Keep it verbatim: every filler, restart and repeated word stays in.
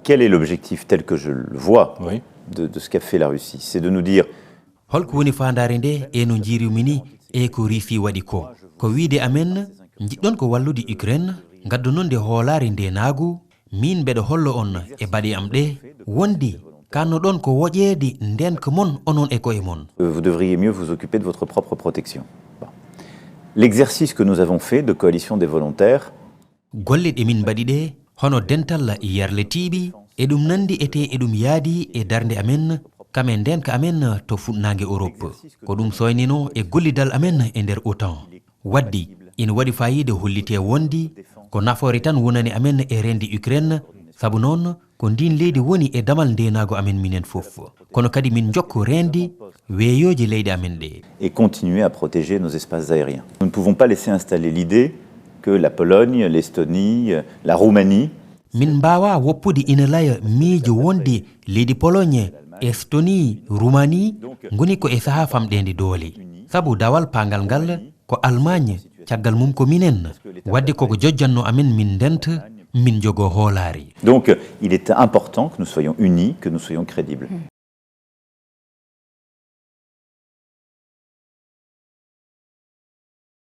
Quel est l'objectif tel que je le vois Oui. de, de ce qu'a fait la Russie ? C'est de nous dire, Holko woni faandaare nde e no njiirumi ni e ko Russie waɗi ko? Ko wiide amen, njiɗɗon ko wallude Ukraine, ngaddonon nde hoolaare nde naagu, min mbeɗa hollo on e baɗe am ɗe, wonde kannoɗon ko woƴeede ndenka mon onon e koye mon. euh, vous devriez mieux vous occuper de votre propre protection. Bon. L'exercice que nous avons fait de coalition des volontaires, Golle ɗe min mbaɗi ɗe, hono dental yarletiiɓe, e ɗum nanndi ete e ɗum yaadi e darnde amen, kam e ndenka amen to fuɗnaange Europe. Ko ɗum soynino e gollidal amen e nder OTAN. Waddi, ina waɗi faayiida hollitee wonde ko nafoore tan wonani amen e reendi Ukraine, sabu noon ko ndiin leydi woni e damal ndeenaagu amen minen fof. Kono kadi min njokku reendi weeyooji leyɗe amen ɗe. et continuer à protéger nos espaces aériens. Nous ne pouvons pas laisser installer l'idée que la Pologne, l'Estonie, euh, la Roumanie Min mbaawaa woppude ina laya miijo wonde leydi Pologne, Estonie, Roumanie ngoni ko e sahaa famɗeende doole. Sabu dawal paangal ngal ko Allemagne, caggal mum ko minen. Wadde koko jojjanno amen min ndenta, min njogoo hoolaare. Donc, euh, il est important que nous soyons unis, que nous soyons crédibles.